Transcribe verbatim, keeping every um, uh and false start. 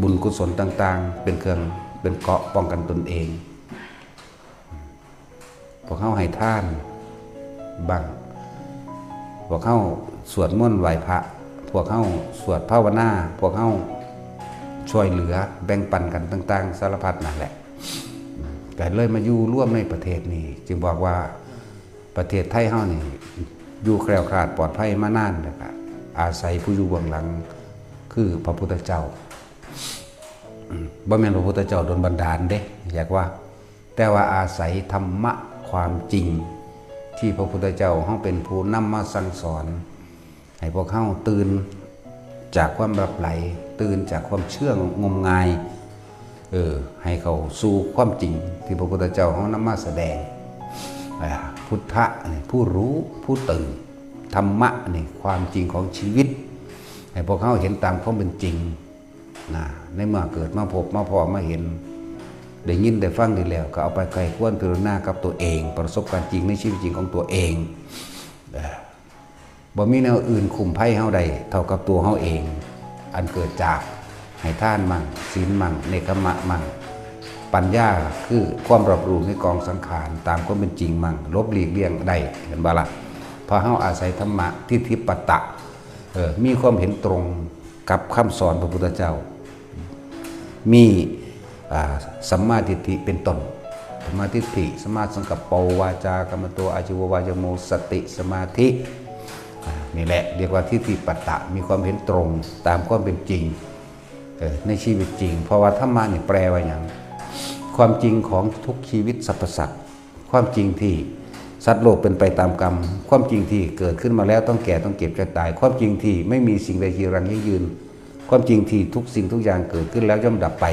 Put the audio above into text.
บุญกุศลต่างๆ เป็นเครื่อง เป็นเกราะป้องกันตนเอง พวกเฮาให้ทานบ้าง พวกเฮาสวดมนต์ไหว้พระ พวกเฮาสวดภาวนา พวกเฮาช่วยเหลือแบ่งปันกันต่างๆ สารพัดนั่นแหละ ก็เลยมาอยู่ร่วมในประเทศนี้ จึงบอกว่าประเทศไทยเฮานี่อยู่แคล้วคลาดปลอดภัยมานานแล้วก็อาศัยผู้อยู่เบื้องหลังคือพระพุทธเจ้า อืม บ่แม่นพระพุทธเจ้าดลบันดาลเด้ อยากว่า แต่ว่าอาศัยธรรมะความจริง ที่พระพุทธเจ้าเฮาเป็นผู้นำมาสั่งสอน ให้พวกเฮาตื่นจากความหลับไหล ตื่นจากความเชื่องมงาย เออ ให้เข้าสู่ความจริงที่พระพุทธเจ้าเฮานำมาแสดง อ่า พุทธะนี่ผู้รู้ผู้ตื่น ธรรมะนี่ความจริงของชีวิต ให้พวกเฮาเห็นตามความเป็นจริงนะ ในเมื่อเกิดมาพบมาพ้อมาเห็น ได้ยินได้ฟังดีแล้ว ก็เอาไปใคร่ครวญพิจารณากับตัวเอง ประสบการณ์จริงในชีวิตจริงของตัวเอง เอ่อ บ่มีแนวอื่นคุ้มภัยเฮาได้เท่ากับตัวเฮาเอง อันเกิดจากให้ทานมั่ง ศีลมั่ง เนกขมะมั่ง ปัญญาคือความรอบรู้ในกองสังขารตามความเป็นจริงมั่ง หลบหลีกเลี่ยงได้ เห็นบ่ล่ะ เพราะเฮาอาศัยธรรมะ ทิฏฐิปัตตะ เออ มีความเห็นตรงกับคำสอนพระพุทธเจ้า มี อ่า สัมมาทิฏฐิเป็นต้น สัมมาทิฏฐิ สัมมาสังกัปโป วาจากัมมันโต อาชีววายโม สติ สมาธิ อ่า นี่แหละเรียกว่าทิฏฐิปัตตะ มีความเห็นตรงตามความเป็นจริง เออ ในชีวิตจริง เพราะว่าธรรมะนี่แปลว่าหยัง ความจริงของทุกชีวิตสรรพสัตว์ ความจริงที่สัตว์โลกเป็นไปตามกรรม ความจริงที่เกิดขึ้นมาแล้วต้องแก่ต้องเจ็บจะตาย ความจริงที่ไม่มีสิ่งใดจีรังยั่งยืน ความจริงที่ทุกสิ่งทุกอย่างเกิดขึ้นแล้วย่อมดับไป